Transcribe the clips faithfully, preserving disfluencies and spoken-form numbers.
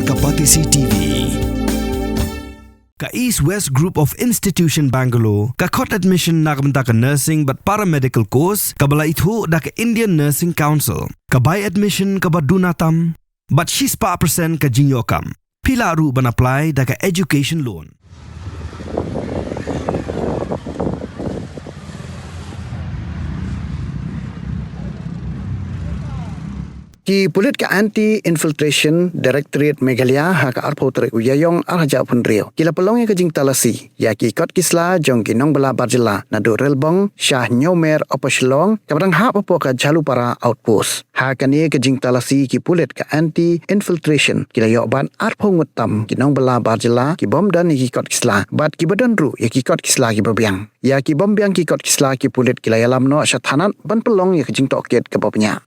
Ka Batesi T V. Ka East West Group of Institution Bangalore ka khot admission na ka bynta ka nursing bad paramedical course kaba la ithuh da ka Indian Nursing Council. Ka bai admission kaba duna tam bad shispah percent ka jingïoh kam. Phi lah ruh ban apply da ka education loan. Ki pulit ka Anti Infiltration Directorate Meghalaya ha ka arphew tarik u Ïaïong arhajar arphew hynriew ki la pynlong ïa ka jingtalasi ïa ki kot ki sla jong ki nongbylla bar jylla naduh Relbong sha Hynñiewmer Upper Shillong kaba dang hap hapoh ka Jhalupara Outpost. Ha kane ka jingtalasi ki pulit ka Anti Infiltration ki la ïoh ban arphew ngut tam ki nongbylla bar jylla ki bym don ïa ki kot ki sla bad kiba don ruh ïa ki kot ki sla kiba biang. Ïa ki bym biang ki kot ki sla ki pulit ki la ïalam noh sha thanat ban pynlong ïa ka jingtohkit kaba bniah.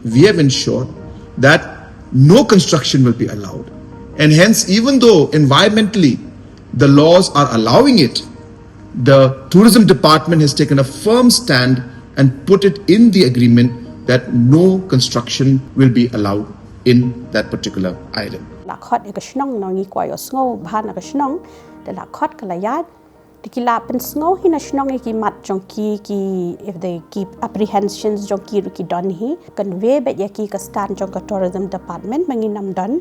We have ensured that no construction will be allowed. And hence, even though environmentally the laws are allowing it, the tourism department has taken a firm stand and put it in the agreement that no construction will be allowed in that particular island. La khot ïa ka shnong, ngi kwah ïohsngew bha na ka shnong, te la khot ka la ïaid. Te ki la pynsngew hi na shnong ïa ki mat jong ki, ki, if they keep apprehensions jong ki ruh ki don hi, convey beit ïa ki ka stand jong ka tourism department ba ngin ym don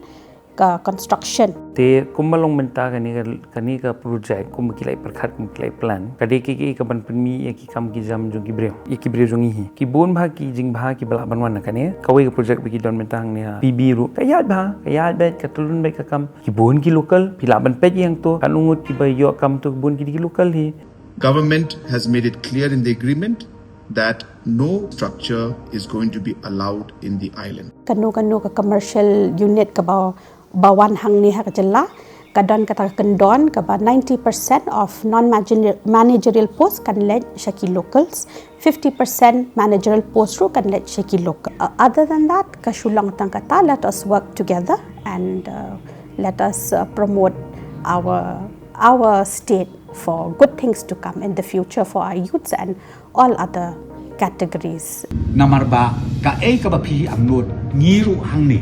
ka construction. Te kumba long mynta kane ka, kane ka project kumba ki la pyrkhat, kumba ki la plan, ka dei ka, ka, ka ban pynmih ïa ki kam ki jam jong ki briew, ïa ki briew jong ngi hi. Ki bun bha ki jingbha kiba lah ban wan na kane. Kawei ka project ba ki don mynta hangne ha P B ruh ka ïaid bha, ka ïaid beit, ka tyllun beit ka kam. Ki bun ki local, phi lah ban peit ïa to, katno ngut kiba ïoh kam to, ki bun ki dei ki local hi. Government has made it clear in the agreement that no structure is going to be allowed in the island. Kano kano ka commercial unit kaba, ba wan hangne ha ka jylla, ka don kata ka kyndon kaba ninety percent of non-managerial post kan leit sha ki locals, fifty percent managerial post ruh kan leit sha ki local. Uh, other than that, ka shu long tang kata, let us work together and, uh, let us, uh, promote our, our state for good things to come in the future for our youths and all other categories. Namar ba kaei kaba phi angnud, ngi ruh hangne,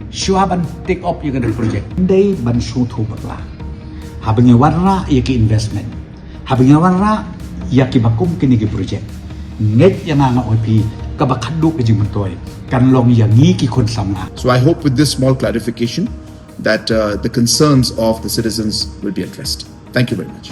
shuwa ban take up ïa kane ka project, dei ban shu thuh bakla. Haba ngi wanrah ïa ki investment, haba ngi wanrah ïa kiba kum kine ki project, ngeit ïa nga, nga ong ïa phi, kaba khadduh ka jingmyntoi kan long ïa ngi ki khun samla. So I hope with this small clarification that, uh, the concerns of the citizens will be addressed. Thank you very much.